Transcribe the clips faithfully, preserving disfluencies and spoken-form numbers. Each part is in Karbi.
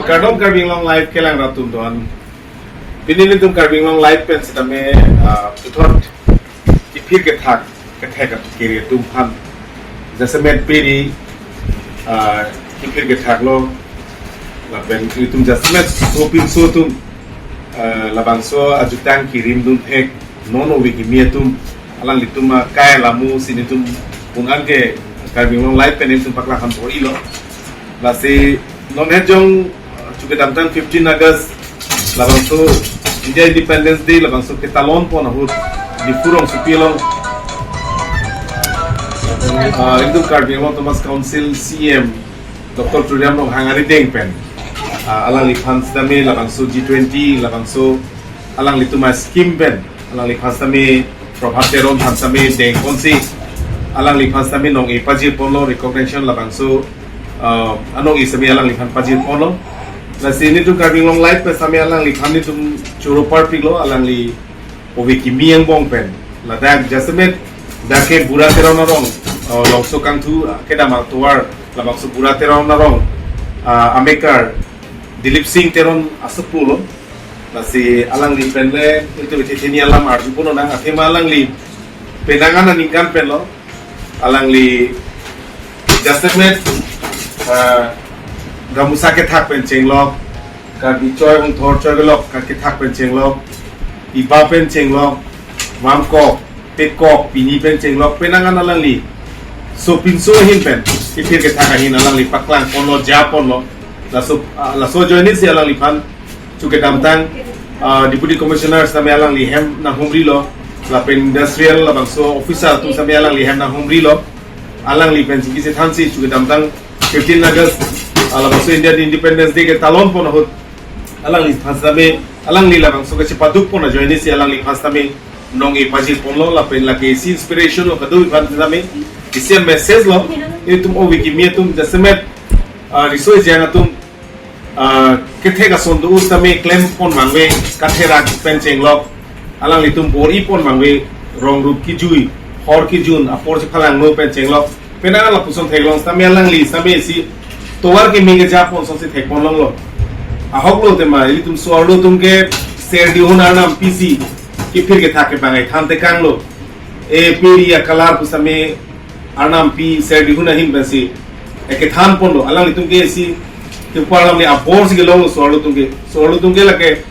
Kardom Karbi Anglong Live kelang rat atum doan. Pini nelitum Karbi Anglong Live pen sitame, ah, puthot kiphir kethak, kethek kiri atum aphan. Jasemet pini, ah, kiphir kethak lo. Lapen itum jasemet sopinso atum, ah, labangso ajutang kirim dun thek, non ove kimi atum, alanglitum akai alamu si nelitum pun an ke Karbi Anglong Live pen nelitum paklang han bor-ilo. Lasi non hejong, uh, chu kedamtang fifteen August, labangso India Independence Day, labangso ketalon pon ahut Diphu rongsopi along, uh, itum Karbi Anglong Autonomous Council C E M Doctor Tuliram Ronghang arideng pen, uh, alangliphan sitame labangso G twenty, labangso alanglitum a-scheme pen, alangliphan sitame Prabhat Teron aphan sitame dengponsi, alangliphan sitame nong-e pajir ponlo, recognition labangso, uh, anong-e sitame alangliphan pajir ponlo. Lasi nelitum Karbi Anglong Live pen sitame alangliphan nelitum choro parpiklo, alangli ove kimi angbong pen. Ladak jasemet dak ke Bura Teron arong, uh, Longso Kangthu, uh, kedam atovar, labangso Bura Teron arong, uh, amekar Dilip Singh Teron asopo lo. Lasi alangli pen le, itum ithi theni alam arju pon nang, athema alangli penang an aningkan pen lo. Alangli jasemet, ah, gamusa kethak pen chenglok, Karbi choi ongthor choi kelok kethak pen chenglok, iba pen chenglok, vamkok, pekok, pini pen chenglok, penang an alangli sopinso ahin pen, kiphir kethak ahin alangli paklang ponlo, ja ponlo. Laso, ah, laso ajoine si alangliphan chu kedamtang, ah, Deputy Commissioner sitame alangli hem nanghumrilo, lapen industrial labangso officer atum sitame alangli hem nanghumrilo. Alangli pen chingki chethansi chu kedamtang fifteen August, ah, labangso Indian Independence Day ketalon pon ahut alangliphan sitame, alangli labangso kachepaduk pon ajoine si alangliphan sitame nong-e pajir ponlo, lapen lake isi inspiration lo kadokave aphan sitame, isi message lo, itum ove kimi atum jasemet, ah, riso ejang atum, ah, kethek ason do-o sitame klem pon vangve, katherak pen chenglok, alanglitum bor-i pon vangve, rong rup kejui, hor kejun, apor chephalangno pen chenglok, penang an lapuson theklong sitame alangli sitame isi tovar keme keja pon asonsi thek pon longlo. Ahok lo tema, ilitum so-arlo atum ke ser dihun arnam pisi, kiphir kethak kebang ai than tekang lo. E piri a color pu sitame arnam pi ser dihun ahin pensi, e kethan ponlo, alanglitum ke isi, kepar alam ni abor si kelong lo so-arlo atum ke, so-arlo atum ke lake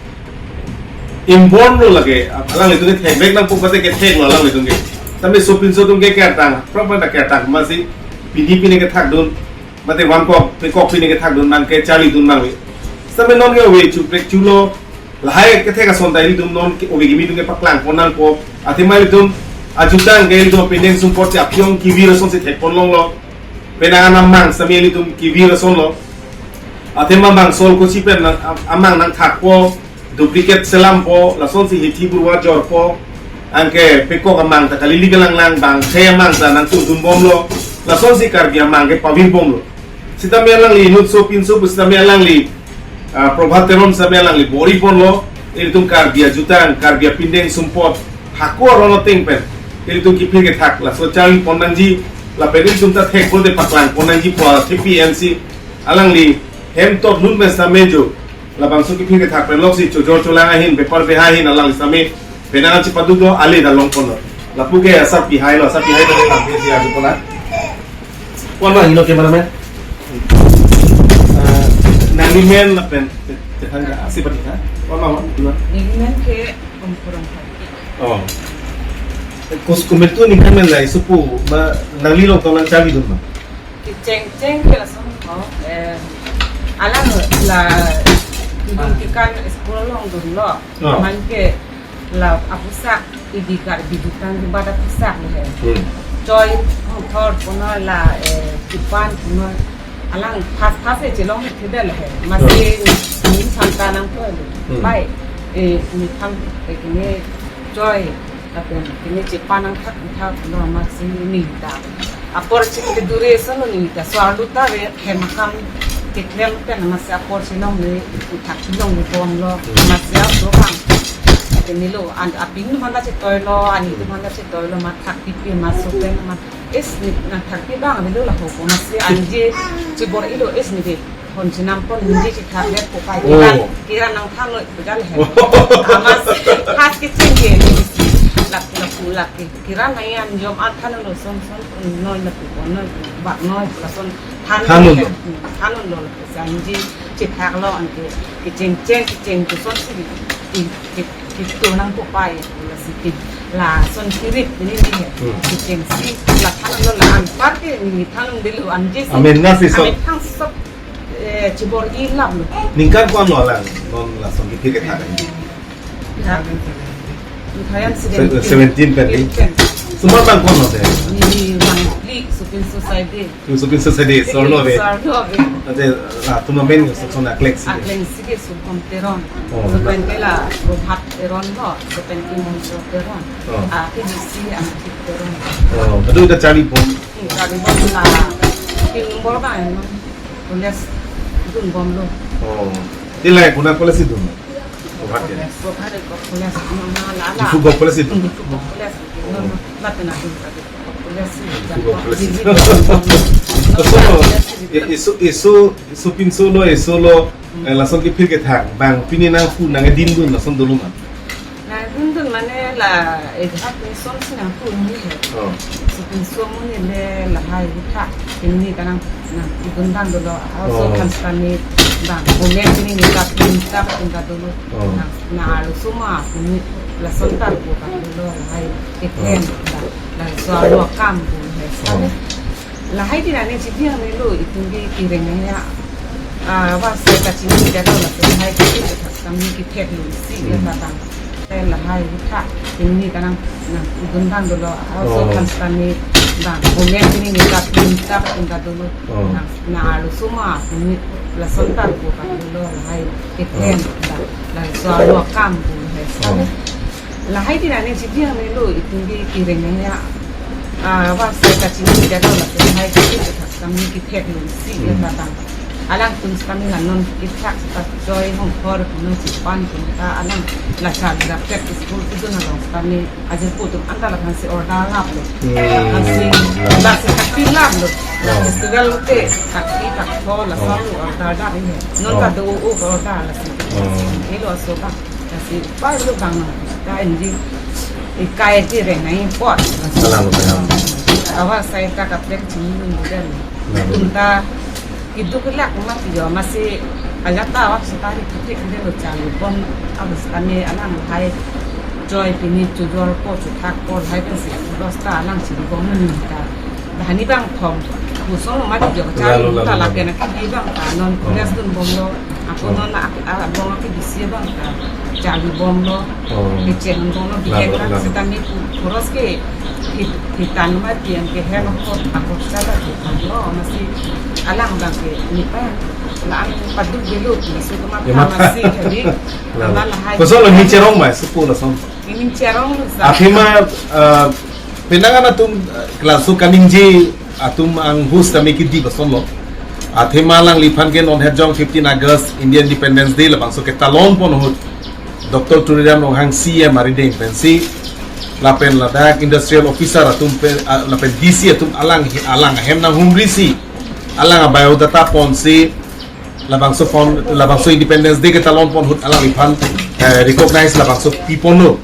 inborn lo lake, alanglitum ke thekvek nangpo pate kethek lo alanglitum ke. Sitame sopinso atum ke kertang, prapra ta kertang, masi pini pini kethak dun, mate vamkok, pekok pini kethak dun nang ke charli dun nangve. Sitame non ke ove chuprek chulo, lahai kethek ason ta ilitum non ke ove kimi atum ke paklang pon nangpo, athema ilitum ajutang ke ilitum pindeng sumpot si apyong kivir asonsi thek pon longlo, penang an amang sitame ilitum kivir ason lo, athema amang sol kosi pen nang, am-, amang nangthakpo, duplicate selampo, lasonsi hithi burwa jorpo, anke pekok amang ta kalili kalanglang, bang the amang ta nangtudun bomlo, lasonsi Karbi amang ke pavir bomlo. Sitame alangli inut sopinso pu sitame alangli, ah, Prabhat Teron sitame alangli bor-i ponlo, ilitum Karbi ajutang, Karbi apindeng sumpot, hako aron ateng pen, ilitum kiphir kethak, laso charli pon nangji, lapen ilitum ta thek pon te paklang pon nangji pu athepi ensi, alangli hem tot lun pen sitame jo, labangso kiphir kethak pen loksi chojor cholang ahin, bepar beha ahin alangli sitame penang an chepaduk lo, ale ta long ponlo. Lapu ke asap pihai lo, asap pihai lo, lam pisi aju pona. Kwan ma hino cameraman? Ah, nangli men lapen te-, tekan ka asi pati ha? Kwan ma, kwan ma? Neli men ke Om Kurang Pati. Oh. Kus kumetu ni kan men lai supu ma nangli long tong nang charli dun ma? Kecheng cheng ke lason ko, eh, alang la kidun kekan school along dunlo. Oh. Man ke la apusak, idi Karbi jutang di bada pusak le he. Hmm. Choi ongthor kono la, eh, kipan kono alang fast fast e chelong thedel he. Masi, hmm, ni thangta nangpo le. Hmm. Bai, eh, ni thang, eh, kini choi, lapen kini chepan nangthak thak lo masi ni ta. Apor chikli dure solo ni ta so-arlo ta ve hem akam keklem pen masi apor si longle, thak si longle bomlo, masi apor bang. Kini lo, an apin manda chetoilo, ani manda chetoilo, ma thak pipi ma so pen ma es ni nangthak pi bang avelo laho ko masi anje chibor-ilo es ni de. Konsinam pon Hindi chethak le pokai Oh. kiran, kiran nangthanlo pu jal he. Amatsi first kecheng ke lak lak lak ke. Kiran nai an jom an thanlo son son noi na pu noi pu bak noi lason than Thanlo. Thanlo la ke Hindi chethaklo anke kecheng cheng kecheng pu son si ki ki ki to nang pokai lasi ki lason kirit ini ni he. Hmm. Kecheng si la thanlo la anpar ke ni than dilo anji si. Amen na si so. Amen thang sop eh, chibor-i laplo. Ningkan ko-an lo lang non lason kiphir kethak Hindi? Ya. Two thousand seventeen. Se-, seventeen pen ni? Pen. Sumar bang ko-an lo de? Ni bang li Supin Society. Ni Supin Society, Sorno ave. Sorno ave. Ate, ah, tuma men so sona klek si. Akleng si ke Sukom Teron. Oh. Supen ke la Robhat Teron lo, supen ke Monjo Teron. Oh. Ah, ke bisi ang Teron. Oh, aduh ita charli bom. Charli bom la. Ke nombor ba no. College dun bomlo. Oh. Tilai kuna college si dun. Robhat ke. Robhat ke college no na la la. Diphu Govt College si dun. Diphu Govt College. No, no. Lapen adun ka college si. Diphu Govt College si. Diphu Govt College si. So, e-, eso, eso, Supinso lo, eso lo, eh, lason kiphir kethak. Bang pini nangpu nangkedun dun lason dolo ma? Nangdun dun mane la ejak ni son si nangpu ni he. Oh. Supinso amonit le lahai hutha. Ini kanang nangdun dang dolo. Also Oh. kan sani bang. Komen ini ni kap ni kap tingkat dolo. Oh. Na, na alu suma ini lason tar ko kan dolo lahai. Eklen Oh. la, la so alu akam ko he. Oh. Lahai di nani chidi ang nilo itum bi kireng ya. Ah, wa sa kachini jado la lahai di kami kithek lo si ya Hmm. tatang. Lahai hutha ini kanang nangdun dang dolo. Also Oh. kan sani bang. Komen ini ni kap ni kap tingkat dolo. Oh. Na, na alu suma ini lason tar ko kan dolo lahai. Eklen Oh. la, la so alu akam ko he. Oh. Lahai di nani chidi ang nilo itum bi kireng ya. Ah, wa sa kachini jado la lahai di kami kithek lo si ya Hmm. tatang. Alangtum kami la non kithak ta joy hong khor kuno chipan kun ta alang la cha la prep school tu na long kami ajar putum anta la kan si order laplo. Hmm. Kan si la si tapi laplo. La Oh. festival te tapi tak ko la Oh. selalu order dah ini. Non Oh. ka do o order la si. Oh. Ilo so ba. Kasi pa lo bang ta inji ikai ti re nai pot. Salam, salam. Awa sai ta kaprek chini ni dan. Salam. Tum ta kiduk lak mati yo masi ajak ta awak si tari kithek de lo charli bom abus kami alang lahai joy pini chujor ko chuthak ko lahai pen si los ta alang charli bom ni ta. Dhani bang thom. Kusong mati jo Lalu, charli lalu, ta lalu. lapen aki bang ta non Oh. college dun bomlo. Aku Oh. non aki, ah, bom aki bisi bang ta charli bomlo. Oh. Kecheng bomlo Lalu, bihek lang lalu. sitami ku-, kuros ke hit-, hitan mati yang ke hem ko aku sada hitan lo masi alang bang ke ni pa la ang paduk dulu masi kuma Ya, ma- masi jadi Lalu. amal hai Kosong lo ni cherong mai sepu lason. Ini cherong lo sa. Athema, eh, penangan atum, eh, laso kaningje atum anghus kami kidi bason lo. Athema alangliphan ke non het jong fifteen August India Independence Day labangso ketalon pon ahut Doctor Tuliram Ronghang C M arideng pensi lapen ladak industrial officer atum pen, ah, lapen D C atum alang hi-, alang ahem nanghumri si alang abiodata ponsi labangso pon, labangso Independence Day ketalon pon ahut alangliphan, eh, recognize labangso piponlo.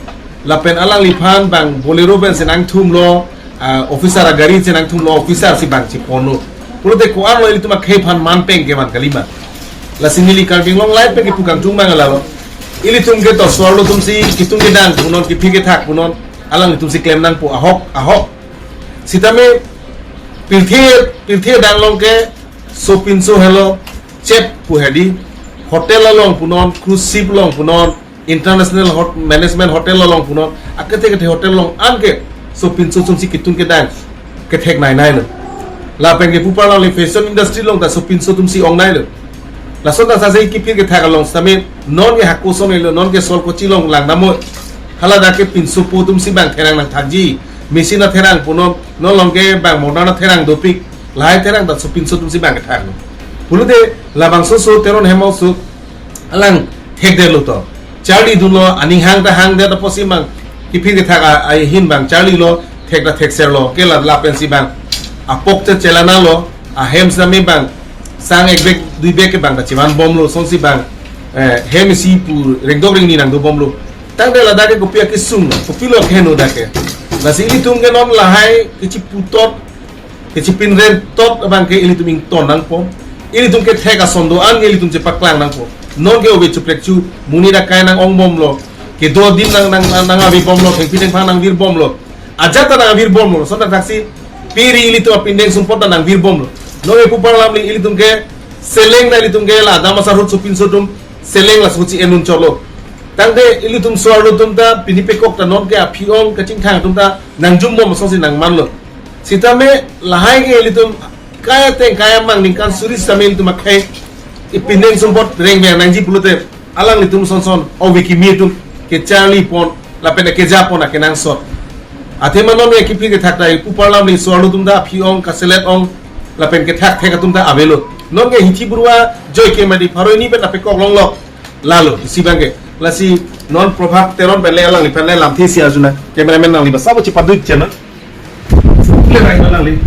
Lapen alangliphan bang Bolero pensi nangthumlo, ah, officer agari si nangthumlo, officer si bang chiponlo. Pulote ko-an lo ilitum akhei aphan manpeng ke man kalima. Lasi neli Karbi Anglong Live pen kipu kangtung mang alalo. Ilitum ke tosor lo atum si kitung kedang punon kiphir kethak punon alanglitum si klem nangpo ahok ahok. Sitame pirthe pirthe dang long ke sopinso helo chef pu hedi hotel along punon cruise ship along punon international hot management hotel along punon akethe kethe hotel along anke sopinso atum si kitung kedang kethek nai nai lo. Lapen ke pupa along le fashion industry along ta sopinso atum si ong nai lo. Lason ta sase kiphir kethak along sitame non ke hako song lo non ke sol kochi along lang namo. Hala dak ke pinsopo atum si bang therang nangthakji. Machine atherang punon non along ke bang modern atherang dopik. Lahai therang ta sopinso atum si bang kethak lo. Pulote labangso so Teron Hemao so alang thekdetlo to. Charli dunlo aning hang ta hangdet apotsi bang kiphir kethak a, ahin bang charlilo thek ta thekserlo ke la lapensi bang apok te chelanalo ahem sitame bang Sang ek bag, dui bag ke bang ta chevan bomlo, sonsi bang, eh, hem isi pu rengdok rengni nangdo bomlo. Tangte ladak ke kopi akesung, kopilo keheno dak ke. Lasi ilitum ke non lahai kechiputot, kechipinrentot abang ke ilitum ington nangpo. Ilitum kethek ason do-an ke ilitum chepaklang nangpo. Non ke ove chuprek chu, monit akai nang-ong bomlo. Kedo adim nang, nang, nang, nangave bomlo, thengpi thengphang nangvir bomlo. Ajat ta nangvir bomlo, sonta thaksi piri ilitum apindeng sumpot ta nangvir bomlo. Non ke pu parlam li ilitum ke seleng ta ilitum ke la dam asar hut supin sotum seleng la suchi enun cholo. Tangte ilitum so-arlo atum ta pini pekok ta non ke aphi-ong kachingthang atum ta nangjum bom sonsi nangmanlo. Sitame lahai ke ilitum kai ateng kai amang ningkan suri sitame ilitum akhei ipindeng sumpot rengver nangji pulote alanglitum son son ove kimi atum kecharli pon lapen keja pon akenangsot. Athema non ke kiphi kethak ta pu parlam li so-arlo atum ta aphi-ong kaselet ong lapen kethak thek atum ta avelo. Non ke hithi burwa joy ke madi pharo hini pen apekok longlok. Lalo, isi bang ke. Lasi non Prabhat Teron pen le alangliphan le lamthe si arjuna. Cameraman nangli ba sabo chepaduk chena. Le bang nangli.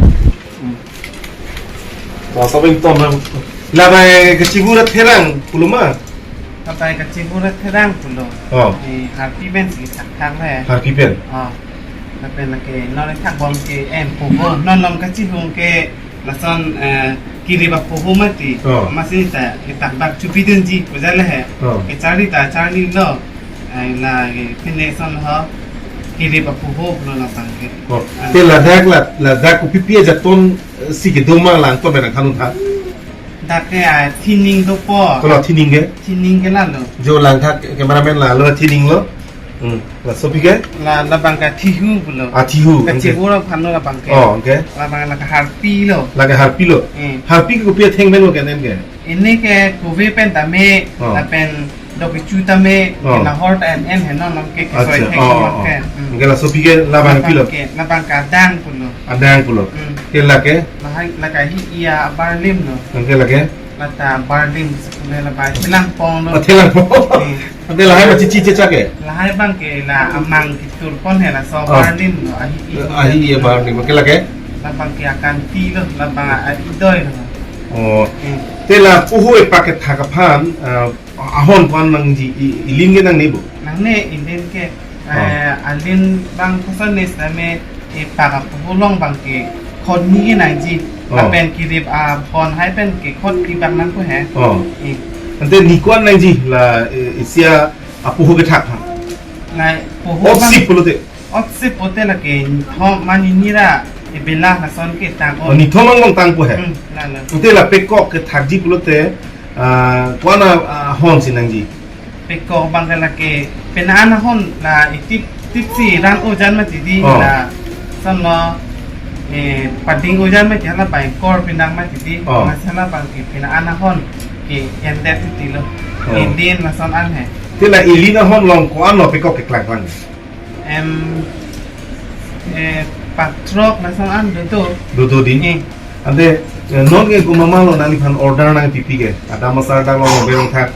Ba sabo ington nang. Labai kachibura therang pulo ma. Labai kachibura therang pulo. Oh. Di harpi pen si thakthak le. Harpi pen. Oh. Lapen lake non thak bom ke em pubo. Non lom kachihung ke lason, eh, kirip apuhu mati. Oh. Masi ta itak bak chupidunji puja le he. Oh. Kecharli ta charlilo. Ai la, eh, pine son ho kirip apuhu lo na bang ke. Oh. Ai. Te ladak la, ladak kopi pi ajaton, eh, si kedo ma langton pen nangthan untha. Dak ke, ah, thining dopo. Kolo thining ke? Thining ke lalo. Jo langtha cameraman lalo thining lo. Hmm. Laso pi ke? La, labang ke thihu pulo. Ah, thihu, okay. Kachibura aphan lo labang ke. Oh, okay. Labang la ke harpi lo. La ke harpi lo. Hmm. Harpi ke kopi atheng pen lo ke nem ke? Ini ke kove pen tame, oh, lapen dok kechu tame, oh, ke nahor ta en en heno nam ke kesoi, acha, thek, oh, oh, ke. Hmm. Okay, laso pi ke labang pi lo? Labang ke, labang ke adang pulo. Adang pulo. Hmm. Ke lake? Lahai, lake hi iya abarlim lo. Okay, lake? Lata barlim sekolah labai thelang pon lo. Oh, thelang pon. Hmm. Ante lahai ma chichi chechak ke? Lahai bang ke la amang kitur pon he laso, oh, barlim lo, ahi i. Ahi i barlim, ke lake? Labang ke akanti lo, labang a idoi lo. Oh. Hmm. Te la puhu epak kethak aphan, ah, ahon ko-an nangji, i, ilin ke nangne bo? Nangne, ilin ke, oh, eh, alin bang koson ne sitame epak apuhu along bang ke khot ni nangji. Oh. Lapen kirip aphon hai pen ke khot pi bak nangpo he. Oh. Eh. Ante ni ko-an nangji la, eh, isi apuhu kethak ha? La puhu bang. Otsip pulote. Otsip pulote lake nithom mani nira ebela lason ke tang. Oh, o nithom angbong tangpo he. Hmm, lalo. Ante la pekok kethakji pulote, ah, ko-an, ah, ahon si nangji? Pekok bang ke lake pena an ahon la itip tip si rang ojan mati di, oh, la son lo, eh, pading ojan mati hala bai kor pinang mati di, oh, la sala bang ke pena an ahon ke endet titi lo. Oh. Ilin lason an he. Te la ilin ahon along ko-an lo pekok keklang klang? Em, eh, patrok lason an dodo. Dodo di? Eh. Ante, eh, non ke komat ma lo nangliphan order nangpipi ke? Adam asar dak lo mobile thak.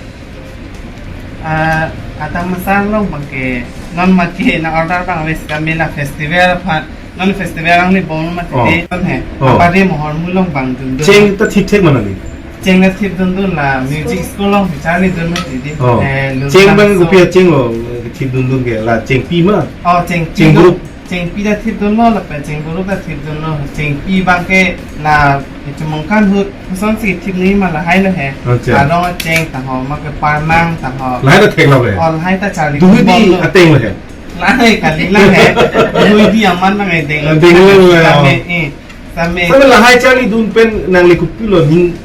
Ah, adam asar lo bang ke, non ma ke nang order bang wes kami la festival aphan, non festival angni bom ma, oh, titi, non he. Oh. Pari mohor mulong bang dun dun. Cheng ta thik thik ma nangli? Cheng ta thip dun dun la music school along charli dun mati di. Oh. Eh, cheng bang kopi acheng lo, thip dun dun ke la chengpi ma? Oh, chengpi. Cheng lo. Group. Chengpi ta thip dun lo, lapen cheng group ta thip dun lo. Chengpi bang ke la Chemongkan ahut koson si thip ni ma lahai lo he. Acha. Arong acheng ta ho, ma ke parmang ta ho. Lahai ta thek lo he. Oh, lahai ta charli. Duhui di bom lo. Ateng lo he. Lahai kali lang he. Duhui di aman bang edeng. Edeng lo he. Same, eh. Same. Same lahai charli dun pen nangli kopilo ning,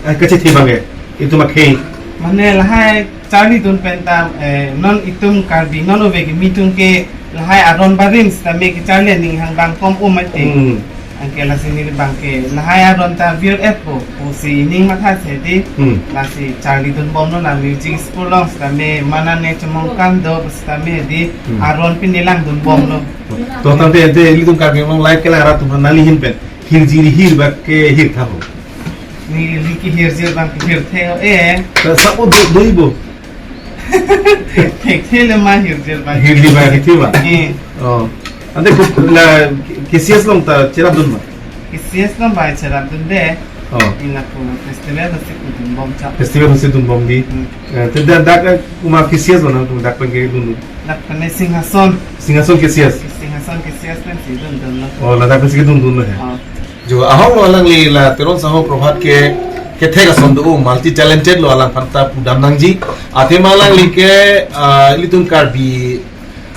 eh, kachethe bang ke? Itum akhei. Mane lahai charli dun pen ta, eh, non itum Karbi, non ove kimi atum ke lahai aron barim sitame kecharli aning hang bang kom um mati. Hmm. Anke lasi neli bang ke lahai aron ta vir-et po, pusi ning matha si di. Hmm. Lasi charli dun bom lo la music school along sitame mane ne Chemongkan do sitame di, hmm, aron pine lang dun bom lo. To tangte ante ilitum Karbi Anglong live kelang arat atum aphan nangli ahin pen hirjir hir bak ke hir tha ho? Neli ke hirjir bang ke hir the ho, eh. Ta sabo do, do-i bo? Thekthe le ma hirjir bang. Hirjir bang ke the ba? Eh. Oh. Ante ko la K C S along ta cherap dun ma? K C S along bang cherap dunde. Oh. Ila ko festival si kudun bom cha. Festival si dun bom di. Hmm. Eh, te dak, dak, eh, kuma K C S mana tu dak pen kedun dun. Dak pen Singhason. Singhason K C S. Singhason K C S pen si dun dun lo. Oh, ladak pen si kedun dun lo he. Oh. Jo, ahok lo alangli la Teron Sangho Prabhat ke, kethek ason do, multi talented lo, alangphan ta pudam nangji. Athema alangli ke, ah, ilitum Karbi,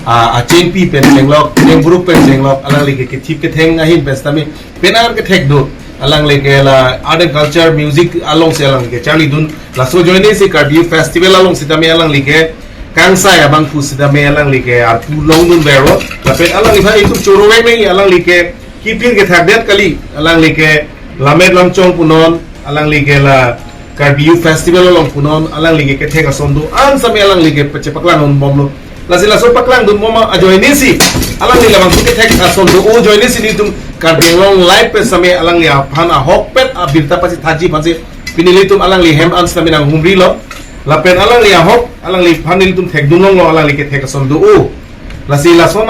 ah, achengpi pen chenglok, chengburu pen chenglok, alangli ke kethip ketheng ahin pen sitame, pen an kethek do, alangli ke la art and culture, music alongsi alangli ke charlidun, laso ajoine si Karbi Festival along sitame alangli ke, kangsai abangphu sitame alangli ke arpu longdun vero, lapen alangliphan itum choro vek nangji, alangli ke, kipir kethakdet kali, alangli ke Lammet Lamchong punon, alangli ke la Karbi Youth Festival along punon, alangli ke kethek ason do-an sitame alangli ke pache paklang dun bom lo. Lasi laso paklang dun bom ajoine si, alangli labang kethek ason do-o ajoine si nelitum Karbi Anglong Live pen sitame alangli aphan ahok pet abirta pasi thaji aphan si pini nelitum alangli hem an sitame nanghumri lo. Lapen alangli ahok, alangliphan nelitum thekdun longlo, alangli kethek ason do-o. Lasi lason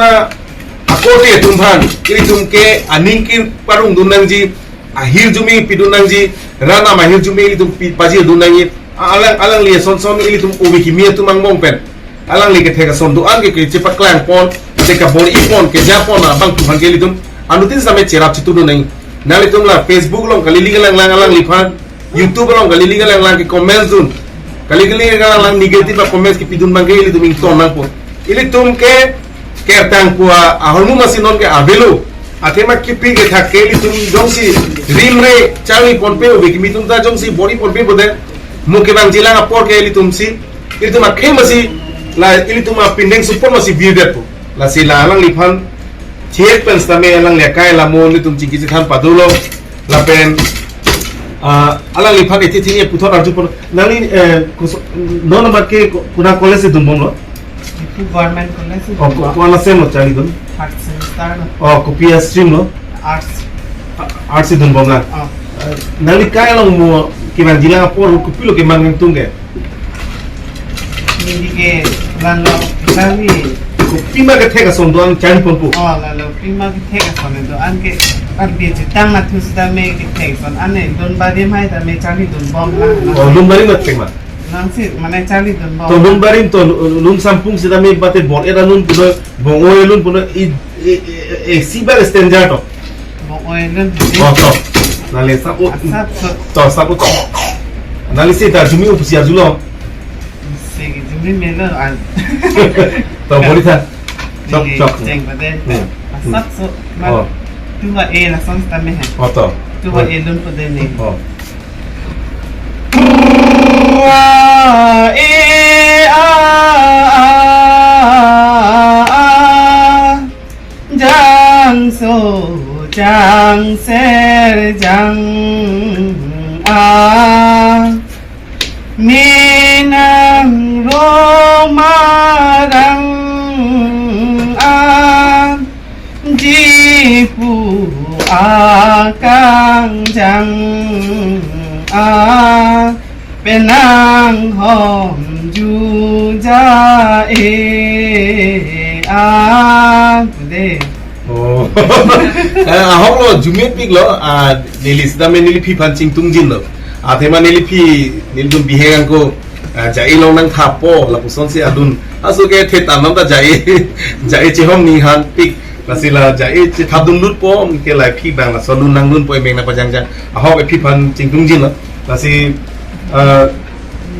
akorte atum aphan, ilitum ke aning keparong dun nangji, ahirjume pidun nangji, rat anam ahirjume ilitum pi-, pajir dun nangji, a-, alang, alangli ason son ilitum ove kimi atum angbong pen. Alangli kethek ason do-an ke, keche paklang pon, te kabor-i pon, keja pon, abangphu aphan ke ilitum anuttin sitame cherap chitu dun nangji. Nanglitum la Facebook along kali link lang lang alangliphan, YouTube along kali link lang lang ke comments dun. Kali link lang lang negative a comments kepidun abang ke ilitum ington nangpo. Ilitum ke kertang pu ahormu masi non ke avelo. Athema kipir kethak ke ilitum jongsi rimre charli ponpe, ove kimi atum ta jongsi bor-i ponpe pulote, mo kevangjilang apor ke ilitum si, ilitum akhei masi, la ilitum apindeng support masi virdetpo. Lasi la alangliphan thiek pen sitame alangli akai alamo nelitum chingki chethan pado lo. Lapen, ah, alangliphan iti thini puthot arju pon. Nangli, eh, kuso-, non amat ke ko-, kona college si dun bom lo? Diphu Government College si. Oh, dun ko-, bom. Kona sem lo charlidun? Third semester lo. Oh, kopi a stream lo? Arts. A-, arts si dun bom la? Oh. Eh, nangli kai along mo kevangjilang apor kopilo keman nangtum ke? Neli ke lalo kami. Kopima kethek ason do-an charli ponpo. Oh, lalo kopima kethek ason do-an ke, Karbi chetang nathu sitame kethek ason an ne, lun barim hai tame charlidun bom lang. Oh, lun barim athema. Nangsi mane charlidun bom. To lun barim to, lun sampung sitame bate bor-et alun punon, bong-oi alun punon, i, i, i, i, si bar standard to. Bong-oi alun punon. Oh, to. Nangli sap-o. Asap so. To, sap-o to. Nangli si ta jumi upusi arjulo. Si jumi melo an. To, bor-i tha. Chok, chok. Cheng paden. Hmm. Asap so. Oh. Tuva e lason sitame he. Oh, to. Tuva e lun paden ni. Oh. E, a, a, a, a. Jangso, jangser, jang, a. Menang romarang a, jipu akangjang a, penang hom juja e a. De. Oh. Eh, ahok lo, jumit pik lo, ah, neli sitame neliphi aphan chingtungjin lo. Athema neliphi, nelitum bihek angko, ah, ja-e long nangthappo, lapuson si adun. Aso ke thetan non ta ja-e, ja-e chehom ni han pik. Lasi la ja-e chethap dunlutpo, ke la phi abang laso lun nanglunpo emeng nangpajangjang. Ahok ephi aphan chingtungjin lo. Lasi, ah,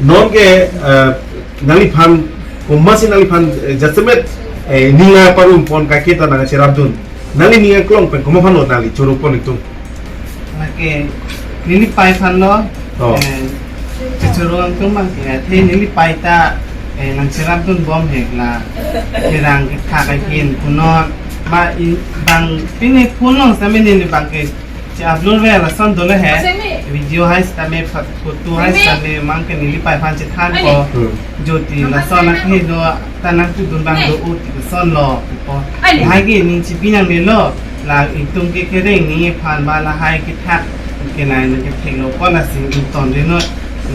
non ke, ah, nangliphan, komatsi nangliphan, eh, jasemet, eh, ning aparong pon kaike ta nangcherapdun. Nangli ning aklong pen komat aphan lo nangli choro pon itum? Lake neli pai aphan lo. Oh. Eh, choro angtum abang ke, athe neli pai ta, eh, nangcherapdun bom he la, kerang kethak ahin punon, ma i bang pine punon sitame neli abang ke, che-upload ve lason dolo he. Video hai sitame, pho-, photo hai sitame, mang ke neli pai aphan chethanpo. Hmm. Jyoti lason akhei do, ta nangtudun abang do-o ti lason lo, po. Hai ke ning chipi nangne lo, la itum ke kereng ni aphan ba lahai kethak, kenai nang kethek lo, po lasi ington deno,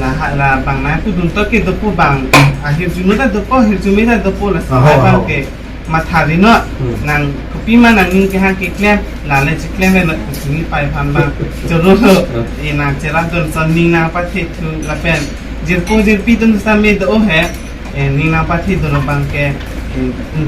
la ha, la bang nangtudun to ke dopo abang, ahirjume ta dopo, ahirjume ta dopo lasi. Aho, hai abang aho. Ke Matha ri non, hmm, nang kopima nangning kehang keklem, lale cheklem non, kusini pai aphan bang choro lo. Hmm. E nang cherapdun ason ning nangpathe thu lapen jirpo jirpi atum sitame do he, e ning nangpathe dun abang ke, e,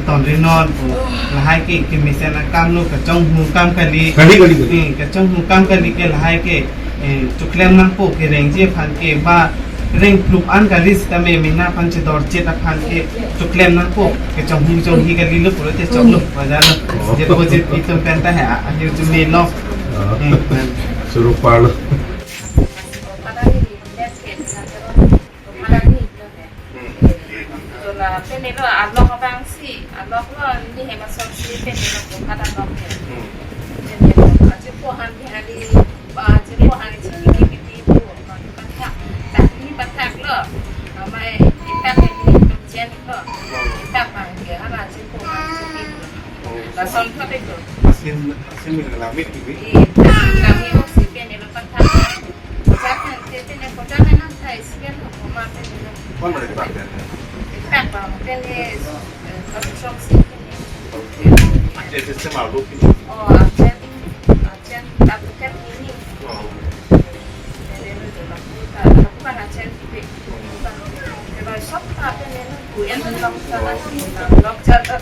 ton ri non, o, lahai ke kemesen akam lo, kachonghu akam kali. Kali, kali, kali. E, kachonghu akam kali ke lahai ke, e, cheklem nangpo kerengji aphan ke ba rengplup an kali sitame mena aphan chedorjet aphan ke cheklem nangpo, kachonghu chonghi kali lo pulote choklo, wajar lo. Oh. Jirpo jirpi atum pen ta he, a, ahirjume lo. Oh. Hmm. Choro parlo. Tola pene lo alok abang si, alok lo ni hem asonsi pene lo ko kada alok he. Hmm. Pene lo, aji pohan bihari, ba aji pohan si ni kiti po, ma pathak, tak ni pathak lo, amai itak ni tok chen lo, itak bang ke hala aji pohan si ni lo. Lason thot lo. Asin, asin ni lamit gitu. Iya, kami oksi pene lo pathak. Pathak kan, pene pathak kan nang thai sian lo, ma pene lo. Kon lo itak pene? Itak bang pene, eh, kami song si pene. Oke. Jadi semalu pene. Oh, achen, achen, tapi kan ini. Oh. Pene lo tu laku ta, laku kan achen pene. Pene lo sop ta pene lo, ku en long sa la, long sa ta.